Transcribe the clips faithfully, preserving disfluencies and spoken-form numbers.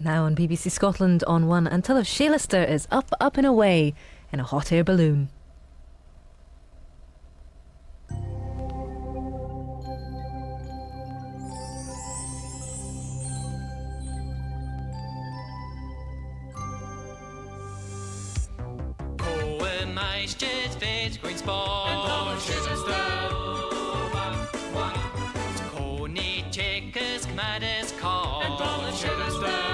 Now on B B C Scotland on One, an t-Ollamh Seulister is up, up and away in a hot air balloon. Cò am maighstir a bheir dhuinn spòrs? An t-Ollamh Seulister. Cò nì teagasg mar as còir? An t-Ollamh Seulister.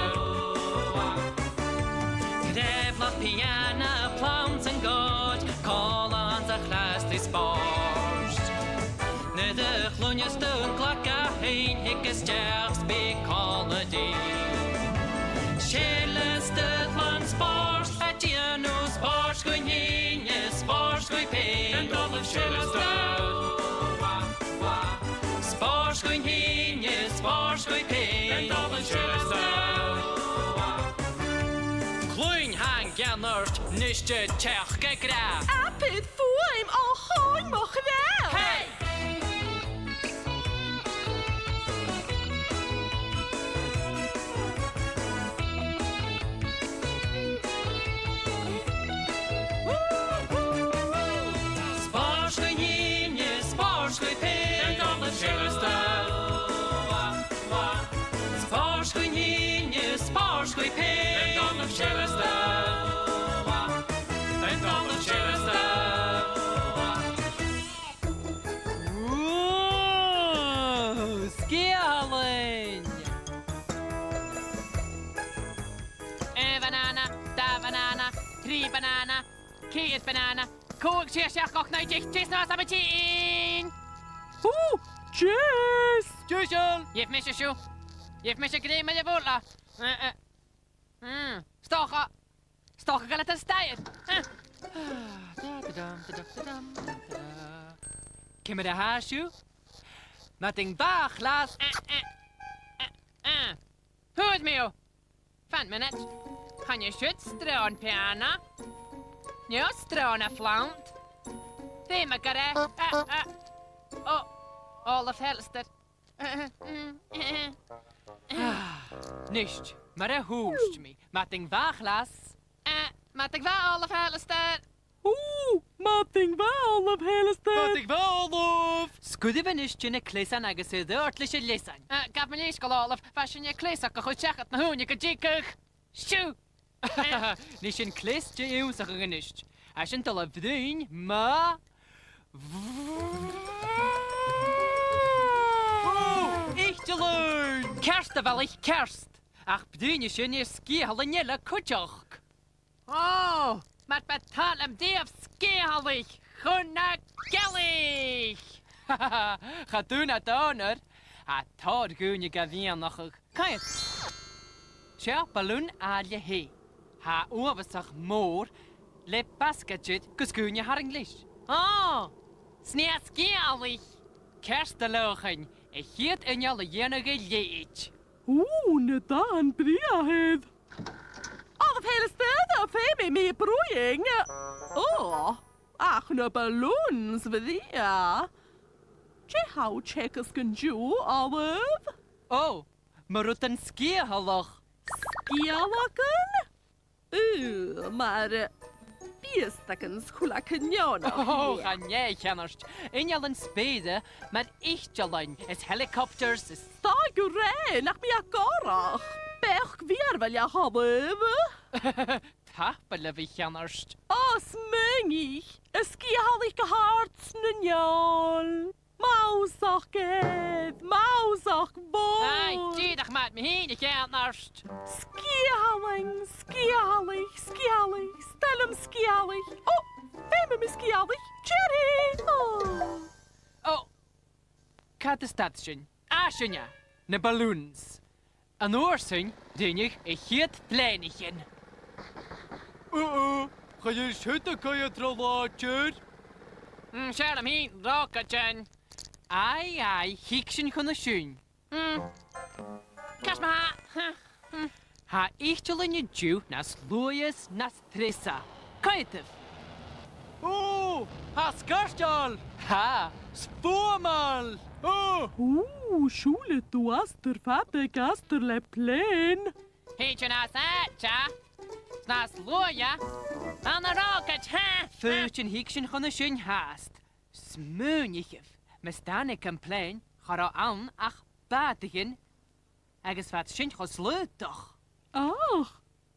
Gràbh làmh, piàna, plana 's an ghoid, còmhla anns a' chlas ri spòrs. Nuair a chluinneas tu an clag a' tighinn, thig a-steach 's bi còmhla rinn. Seulister làn spòrs, a' dèanamh spòrs dhuinn fhìn is spòrs dhuibh fhèin. An t-Ollamh Seulister. Spòrs dhuinn fhìn is spòrs dhuibh fhèin. An t-Ollamh Seulister. Cluinn, tha an ceannard a-nis a' teachd ag ràdh: Abair fuaim o chionn mo chreach! Hey! Spòrs dhuinn fhìn is spòrs dhuibh fhèin. An t-Ollamh Seulister. Spòrs dhuinn fhìn is spòrs dhuibh fhèin. An t-Ollamh Seulister. An t-Ollamh Seulister. Ooh, sgiathlainn! Aon bhanana, dà bhanana, trì banana, ceithir banana, còig, sia, seachd, ochd, naoi, deich, deas, no as am a tinn. Ooh, deas! Deas! Gheibh mise seo. Gheibh mise grèim air a' bhobhla. Eh, eh. Mm, 's dòcha, 's dòcha gu bheil iad a' staighear. Eh. Da, da, dam, da, dam, da, dam, da, da. Ciamar a tha sibh? Madainn mhath, a chlas. Eh, eh, eh, eh. Thuirt mi. Fan mionaid. Chan e siud sreothadh piàna. No sreothadh a' phlana. Dè mu dheidhinn? Eh, eh. Ò, Ollamh Seulister. Ah, a-nis, mar a thuirt mi, madainn mhath, a chlas. Eh, madainn mhath, Ollamh Seulister. Ò, madainn mhath, Ollamh Seulister. Madainn mhath, Ollamh. Sguiribh a-nis dha na cleasan agus air adhart leis an leasan. Eh, gabh mo leisgeul, Ollamh, bha sinn a' cleasachadh a chur seachad na h-ùine gu dìgeadh. Siuthad! Nì sinn cleas de ionnsachadh a-nis. Tha sinn a' dol a bhruidhinn mu... Ò, itealain! Ceart, a bhalaich, ceart! Ach bruidhnidh sinn air sgiathalain eile cuideachd. Ò, mar bu toil leam dìreach sgiathalaich chun na gealaich! Cha dùin e d' onair, tha tòrr dhaoine ga mhiannachadh. Cairt. Seo balùn àlainn. Tha e uabhasach mòr le basgaid air gus dhaoine a tharraing leis. Ò, 's nì e sgiathalaich. Ceart, a laochain, a' chiad inneal a dhèanamh a leithid. Ù, na dàn brèagha. Ò, feumaidh mi, feumaidh mi bruidhinn. Ò, ach na balloons brèagha. Dè tha thu a' teagasg an-diugh, Ollamh? Ò, mu rudan sgiathalach. Sgiathalagan? Ù, mar, eh, biastagan 's a h-uile càil neònach. Ò, chan e, a Cheannard. Innealan-speur mar itealain is helicopters is... Tha gu rèidh, nach bi e gòrach. Beachd mhìorbhail, a Ollamh. Tapadh leibh, a Cheannard. Ò, smaoinich, a' sgiathalaich gu h-àrd sna neòil. Mòsach, mòsach mhòr. Aidh, dìreach mar mi fhìn, a Cheannard. Sgiathalain, sgiathalaich, sgiathalaich, 's toil leam sgiathalaich. Ò, feumaidh mi sgiathalaich. Cheery! Ò. Ò, càit an stad sinn? À, sin e, na balloons. An uair sin, rinneadh a' chiad phlèanaichean. Uh-oh, chan eil siud a' coimhead ro làidir. Mm, 's fheàrr leam fhìn rocaidean. Aidh, aidh, thig sinn chun a sin. Mm. Cas ma-thà. Tha itealain an-diugh nas luaithe 's nas treasa. Coimheadaibh. Ò, tha e sgairteil! Tha, 's fuaimeil! Ò! Ù, siùbhlidh tu astar fada aig astar le plèan. Bidh sinn nas fhaide, nas luaithe, ann an ròcaid, ha? Faodaidh sinn, thig sinn chun na seo fhathast. Smaoinichibh, mus tàinig am plèan, cha robh ann ach bàtaichean, agus bha iad sin cho slaodach. Ach,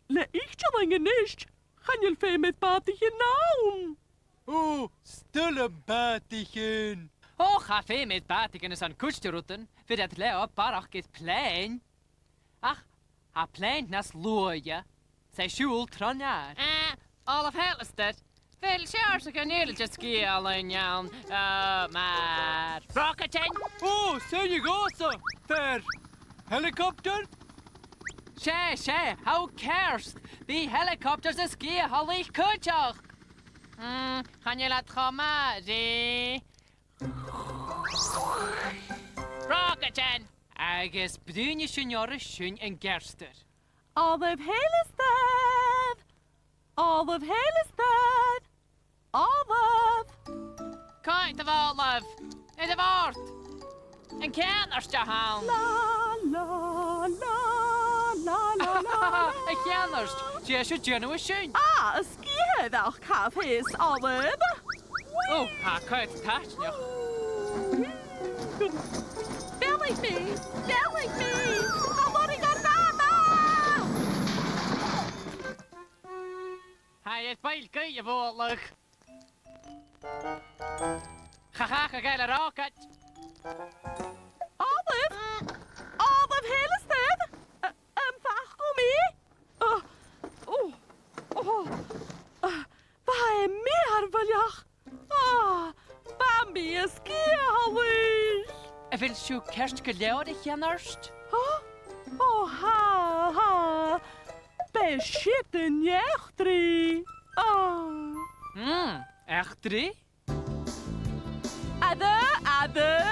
le itealain a-nis, chan eil feum air bàtaichean ann. Ò, 's toil leam bàtaichean. Ò, tha feum air bàtaichean airson cuid de rudan, bheir iad leotha barrachd air plèan. Ach tha plèan nas luaithe, 's e siubhal tron fheur. Eh, Ollamh Alasdair, a bheil seòrsa de sgiathan eile ann, eh, mar ròcaidean? Ò, 's ann a gheibh sibh, fear. Helicopter? 'S e, 's e, tha thu ceart. Bidh helicopters air sgiathalaich cuideachd. Mm, chan eil iad cho math ri ròcaidean. Agus bruidhnidh sinn orra sin an ceartuair. Ollamh Alasdair! Ollamh Alasdair! Ollamh! Càit a bheil Ollamh? Air a' bhòrd! An ceannard a th' ann! La, la, la, la, la, la, la. A' cheannard! Dè tha sibh a' dèanamh an sin? Ah, a sgiathaireachd, càit a bheil Ollamh? Ò, tha e car taitneach. Bhealaigh mi! Bhealaigh mi! Tha lorg air bàta! Tha e air bail gaoithe a bhualadh. Cha chaill e a' ròcaid. Ollamh! Ollamh Alasdair! A, am faca thu mi? Ò, ò, ò, a, bha e mìorbhaileach. Ò, bha mi air sgiathalaich. A bheil sibh ceart gu leòr, a cheannard? Ò, ò, tha, tha. B' e siud an eachdraidh. Ò. Mm, eachdraidh? Aire, aire!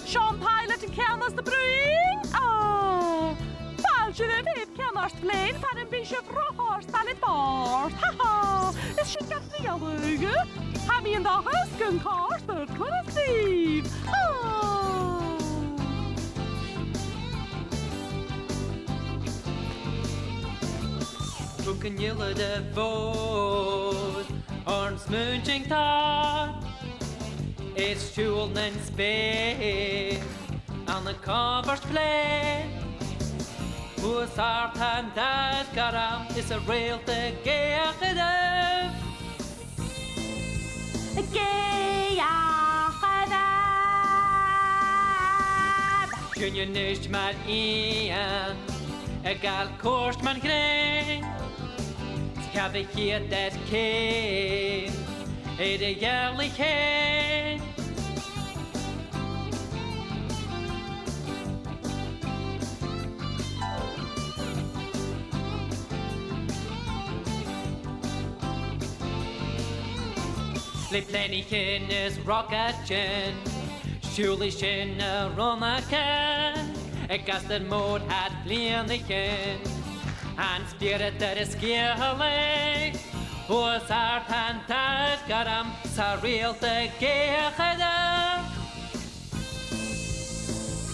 Seo am pilot an ceann as do bhruidhinn. Ò, fàilte dhuibh air ceannard plèan far am bi sibh ro thoirt baile air bòrd. Ha, ha! Is sinn gad riaghladh. Tha mi an dòchas gun còrd ur cunnart ribh. Ò! Thug an uile de bhòrd oirnn smaointinn tòrr, is siubhal nan speur ann an comhfhurtachd plèan. Shuas àrd tha an t-adhar gorm is a' reultan gaoth a' dol. Gaoth a' dol. Sinn a-nis mar eun a' gabhail cuairt mun ghrèin. 'S gheibh a' chiad fhear ceum air a dhealaich fhèin. Le plèanaichean is rocaidean, siùbhlaidh sinn na rionnagan, aig astar mòr thar bliadhnaichean. An spiorad air a sgiathalaich, shuas àrd tha an t-adhar gorm, 's a' reultan gaoth a' dol.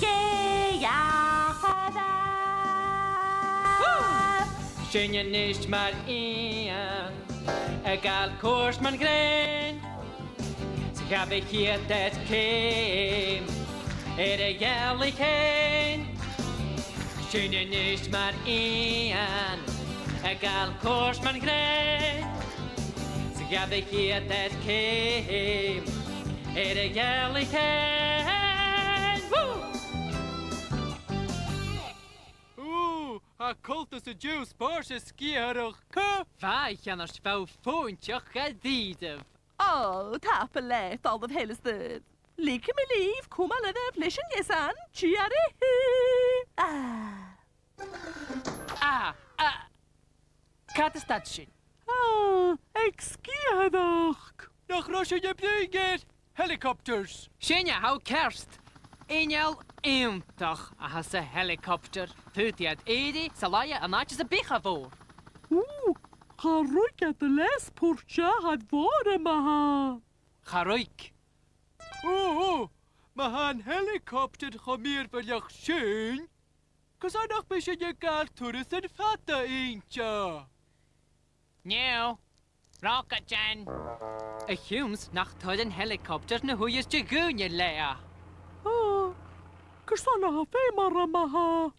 Gaoth a' dol. Sinn a-nis mar eun a' gabhail cuairt mun ghrèin. 'S gheibh a' chiad fhear ceum air a dhealaich fhèin. Sinn a-nis mar eun a' gabhail cuairt mun ghrèin. 'S gheibh a' chiad fhear ceum air a dhealaich fhèin. Woo! Ò, tha coltas an-diugh spòrs sgiathaireachd. Bha, a cheannard, bha thu fòghaineach gu dearbh. Ò, tapadh leat, Ollamh Alasdair. Leigidh mi leibh cumail oirbh leis an leasan. Tìoraidh. Ah. Ah, ah. Càit an stad sinn? Ah, aig sgiathaireachd. Nach robh sinn a' bruidhinn air helicopters? Sin e, tha thu ceart. Inneal iongantach a tha sa helicopter. Faodaidh iad èirigh 's a laighe an àite sam bith a bhitheas. Ù, cha ruig iad a leas puirt-sa fad bhoireannach. Cha ruig. Ù, ù, ma tha an helicopter cho mìorbhaileach sin, Carson nach bi sinn a' gabhail turas fada innte? No, rocaidean. A chionn 's nach toir an helicopter na h-uiread de dhaoine leatha. Ò, carson nach fheum e mar a tha?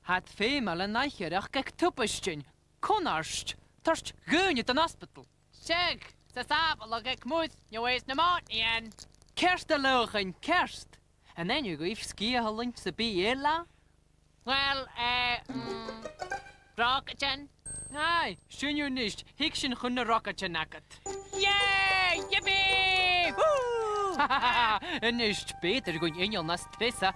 Tha e feumail an aithghearrachd aig tubaistean, cunnart, toirt dhaoine dhan ospadal. Seadh, 's e sàbhaladh aig muir no air na mòintich. Ceart, a luachainn, ceart. An aithne dhuibh sgiathan sam bith eile? Well, eh, mm, rocaidean. Aye, sin thu a-nis, thig sinn chun na rocaidean agad. Yay! Yippee! Woo! A-nis, b' fheudar dhuinn inneal nas treasa,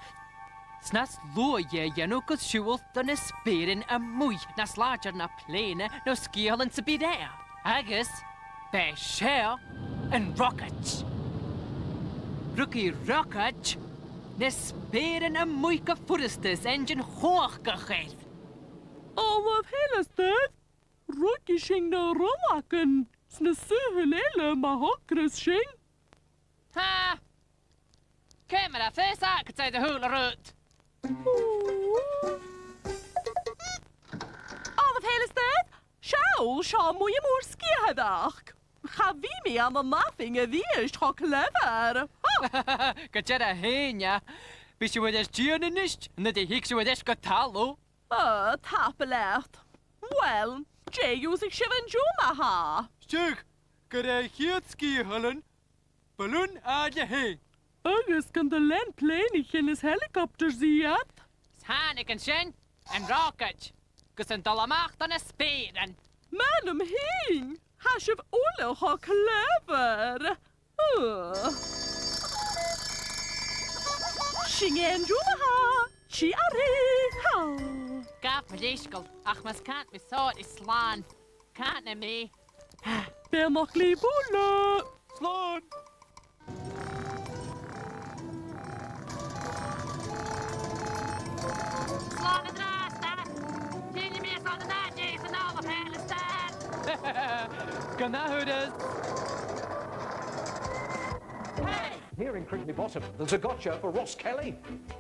's nas luaithe a dhèanamh gus siubhal do na speuran a-muigh, nas làidir na plèana no sgiathan sam bith eile. Agus b' e seo an rocaid. Rugadh rocaid na speuran a-muigh gu furasta 's einnsean-chumhachdach air. Ollamh Alasdair, rugadh sinn na rolagan 's na saothail eile ma thogras sinn. Ha! Ciamar a tha fios agad air a h-uile rud? Ollamh Alasdair, seall, seo muinntir Mòr Sgitheanach. Cha bhi mi ann an aifrinn a-rithist cho clever. Ha! Gu dearbh fhèin. Bidh sibh air ais a-nis, nuair a thig sibh air ais gu talamh. Ò, tapadh leat. Well, dè dh'ionnsaich sibh an-diugh, ma-thà? Seadh, gur e a' chiad sgiathan, balùn àlainn fhèin. Agus gun do lean plèanaichean is helicopters iad. 'S thàinig an sin, an rocaid, gus an dol a-mach do na speuran. Mar a chì mi, tha sibh uile cho clever. Ugh. Sin e an-diugh, ma-thà. Tìoraidh. Ha. Gabh mo leisgeul, ach mus can mi sònraichte slàn, canaidh mi Beannachd leibh uile. Slàn. Slàn an-dràsta. Tha mi a' smaoineachadh gun do dh'fhalbh Alasdair. Gun a thuras. Hey! Here in Crinkly Bottom, there's a gotcha for Ross Kelly.